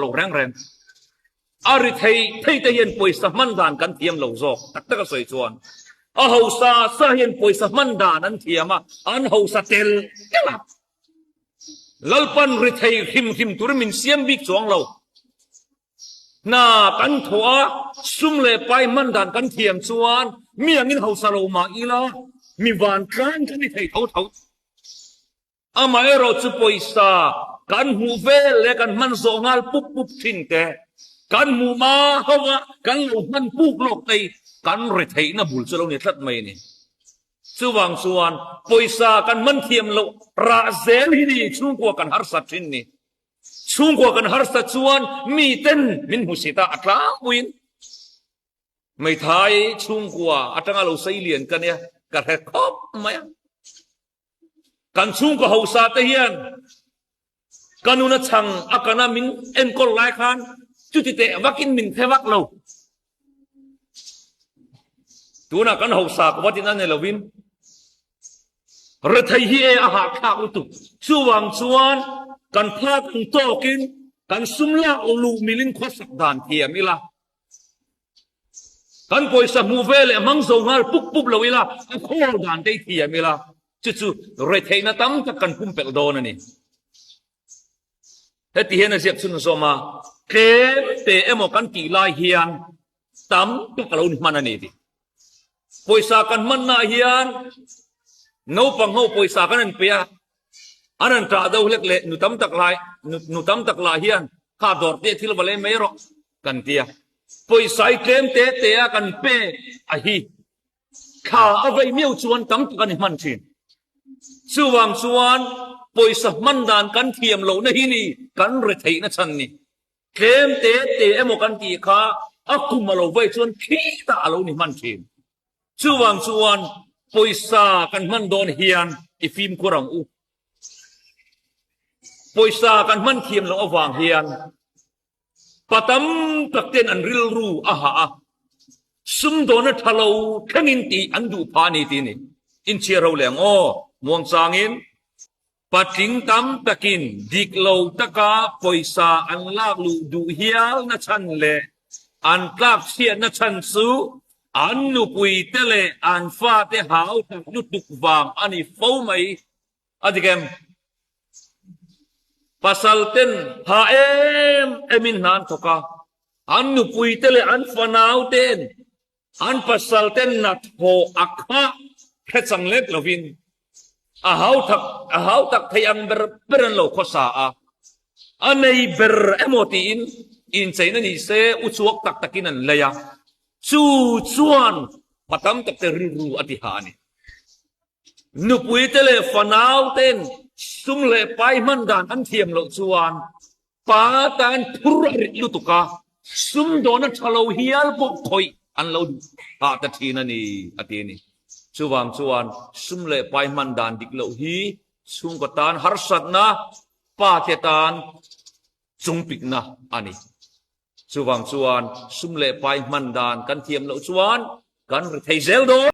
lo reng reng. A ri thei thei te hian pawisa hman dan kan thiam lo zawk tak tak a sawi chuan a hausa sa hian pawisa hman dan an thiam a, an hausa tel tel a. Lalpan ri thei hrim hrim turin min siam bik chuang lo. Hna kan thawh a, sum leh pai hman dan kan thiam chuan mi angin hausa lo mah ila mi vantlang kan ni thei tho tho. Amaherawh chu pawisa kan hmuh vel leh kan hman zawh nghal pup pup thin te, kan hmuh hma ho a kan lo hman puk lawk te hi kan retheihna bul chu lo ni tlat mai a ni. Chuvang chuan pawisa kan hman thiam loh rah zel hi ni chhungkua kan harsat thin ni. Chhungkua kan harsat chuan miten min hmusit a, a tlangpuiin Hmeithai chhungkua atanga lo sei lian ka nia, ka hre khawp mai a. Kan chhungkaw hausa te hian ka nuna chhang a kana min enkawl lai khan chuti teh vakin min phe vak lo. Tunah kan hausa ka vatin a ni lovin rethei hi e a hahthlak lutuk. Chuvang chuan kan phak ang tawkin kan sum lak luh milin khawsak dan thiam ila. Kan pawisa hmuh ve leh hmang zo nghal pup pup lo ila, a khawl dan te i thiam ila, chu chu retheihna tam tak kan pumpelh dawn a ni. Heti hian a ziak chhun zawm a, tlem te emaw kan tih lai hian tam tak a lo ni hman a ni tih. Pawisa kan hmannaah hian naupang ho pawisa kan han pe a, an han ṭah deuh hlek leh nu tam tak lai, nu tam tak lah hian kha dawr te thil va lei mai rawh kan ti a. Pawisa i tlem te te a kan pe a hi thla a vei miau chuan tam tak a ni hman ṭhin. Chuvang chuan pawisa hman dan kan thiam lohna hi ni kan retheihna chhan ni. Tlem te te emaw kan tih kha a kum a lo vei chuan khitah a lo ni hman thin. Chuvang chuan pawisa kan hman dawn hian i fimkhur ang u. Pawisa kan hman thiam loh avang hian pa tam tak ten an rilru a hah a, sumdawna tha lo thlengin tih an duh phah a ni tih a ni. Inchhiar ho leh ang aw, muangchangin. Patling tam takin dik lo taka pawisa an lak luh duh hial na chhan leh an tlak chhiat na chhan chu an nupui te leh an fate hau tak lutuk vang a ni fo mai a dik em? Pasal ten ha em em in hna an thawk a, an nupui te leh an fanau ten An pasal ten hnathawh a khah hre chang lek lovin a hau tak a hau tak thei ang ber ber an lo khawsa a, a nei ber emaw tiin incheina ni se uchuak tak takin an lei a, chu chuan pa tam tak te rilru a ti hah a ni. Nupui te leh fanau ten sum leh pai hman dan an thiam loh chuan Pa tan phur a rit lutuk a, sumdawn a tha lo hial pawh khawih an lo hah ta thin a ni, a ti a ni. Chuvang chuan sum leh pai hman dan dik loh hi chhungkaw tan harsatna, pa te tan chungpikna a ni. Chuvang chuan sum leh pai hman dan kan thiam loh chuan kan ri thei zel dawn.